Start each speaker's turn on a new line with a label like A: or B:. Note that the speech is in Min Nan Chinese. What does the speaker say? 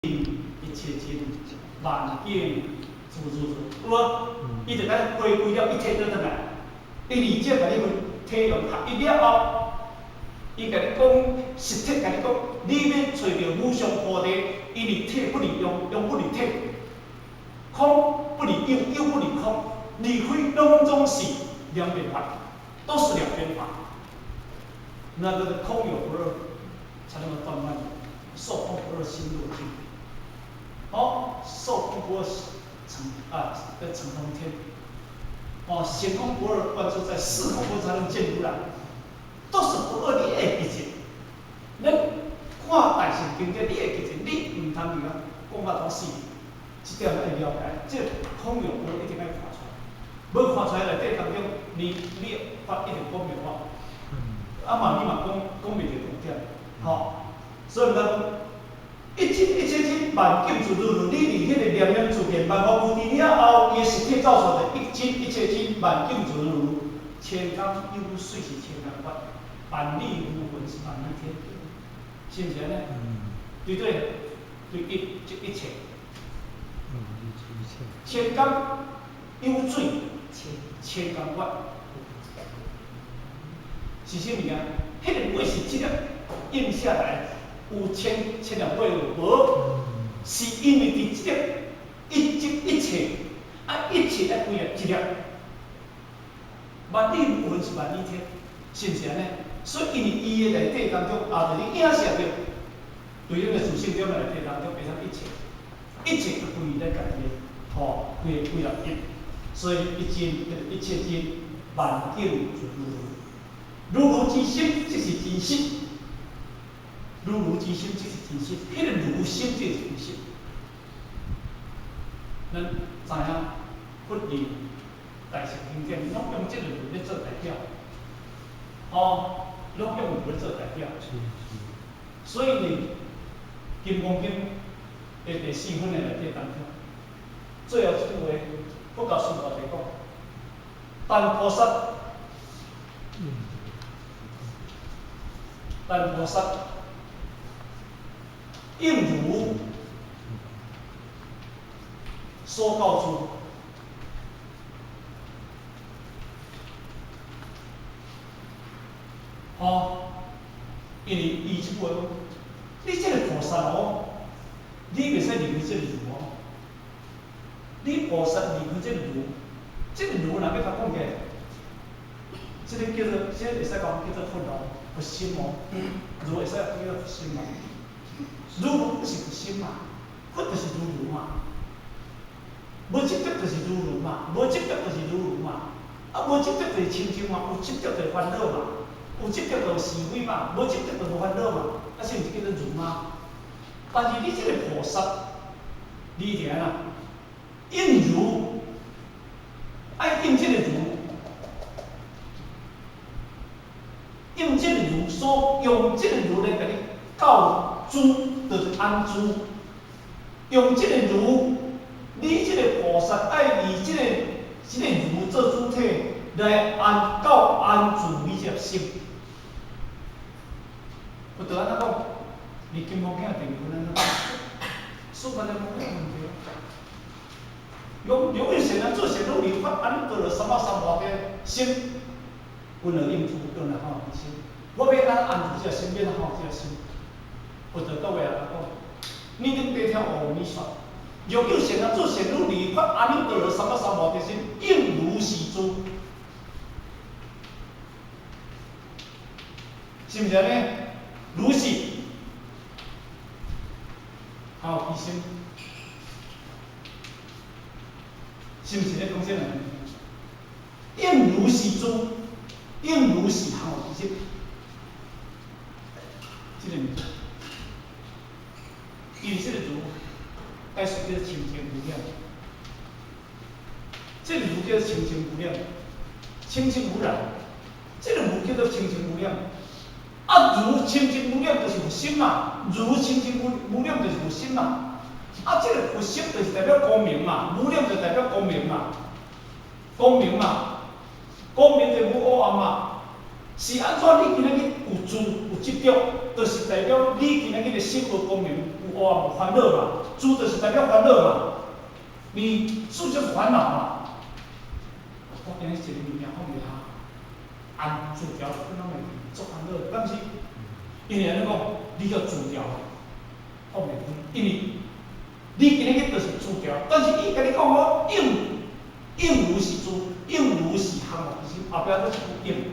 A: 一切盡，萬境自如如，有無？伊就共你回歸了一切倒轉來，伊二者共你分體用合一了後，伊共你講實體，共你講，你欲揣著無上菩提，因為體不離用，用不離體，空不離有，有不離空，離非攏總是兩邊法，都是兩邊法。那個空有不二，才能夠斷萬受空不二心若淨。哦，受空不二成啊，的成通天。哦，顯空不二，觀自在，四空不二才能見如來，都是不二，你會記住。咱看大乘經典，你會記住，你毋通佇遐講甲頭死。這點愛了解，這個空有不二一定愛看出來，無看出來內底當中，你法一定講袂法。啊嘛，你嘛講講袂著重點，吼。所以咱講，一真一切真，萬境自如如。你佇彼個念念自現萬法無佇了後，伊的實體走出來，一真一切真，萬境自如如。千江有水是千江月，萬里無雲是萬里天，是毋是按呢？對對，對一即一切。千江有水，千江月，是啥物件？彼個月是這粒印下來，有千千粒月有無？是因為佇這粒一即一切，啊一切愛歸入一粒，萬里無雲是萬里天，是毋是按呢？所以因為伊的內底當中，也就是影射著，對咱的自性點內底當中，變成一切，一切都歸咱家己的，吼，歸歸入一，所以一真一切真，萬境自如如。如如之心，即是真實。如如之心，即是真實。彼個如心，即是真實。咱知影佛理大乘經典，攏用這個如咧做代表，哦，攏用如咧做代表。所以呢，《金剛經》的第四分的內底當中，最後一句話，佛甲須菩提講：但菩薩，但菩薩應如所教諸，吼，因為伊這句話講，你這個菩薩哦，你袂使離開這個如哦。你菩薩離開這個如，這個如若欲共講起來，這個叫做，這個會使講叫做佛哦，佛心哦，如會使叫做佛心哦。如就是佛心嘛，佛就是如如嘛，無執著就是如如嘛，無執著就是如如嘛，啊無執著就是清淨嘛，有執著就是煩惱嘛，有執著就是非嘛，無執著就無煩惱嘛，啊是毋是叫做如嗎？但是你這個菩薩，你一定按怎？應如，愛應這個如，應這個如所用這個如來共你教諸，就是安住。用這個如，你這個菩薩愛以這個如做主體來安教安住你這個心。佛陀按怎講？佇金剛經第二分按怎講？說完了無咩問題。用有善啊，做善努力，發阿耨多羅三藐三菩提心，阮就應付轉來吼心。我欲按怎安住這個心，欲按怎這個心。佛陀到尾也講，你頂底聽阿彌說，若有善啊，做善努力，發阿耨多羅三藐三菩提心，應如是住，是毋是按呢？如是，好，其心。是毋是咧講這兩個？應如是住，應如是吼，其實這個物件，因為這個如，解釋叫做清淨無染。這個如叫做清淨無染，清淨無染。這個如叫做清淨無染。啊，如清淨無染就是佛心嘛，如清淨無染就是佛心嘛。啊，這個佛心就是代表光明嘛，無染就代表光明嘛，光明嘛，光明就無黑暗嘛。是按怎？你今仔日有住有執著，就是代表你今仔日的心無光明，有有愛無煩惱嘛，住就是代表煩惱嘛，你住就是煩惱嘛。我今日一个物件放袂下，按自調阮攏會記，足煩惱，敢是？因為按呢講，你叫自調，放袂開，因為你今日去就是自調，但是伊共你講哦，應應如是住，應如是行嘛，其實後壁閣是有應。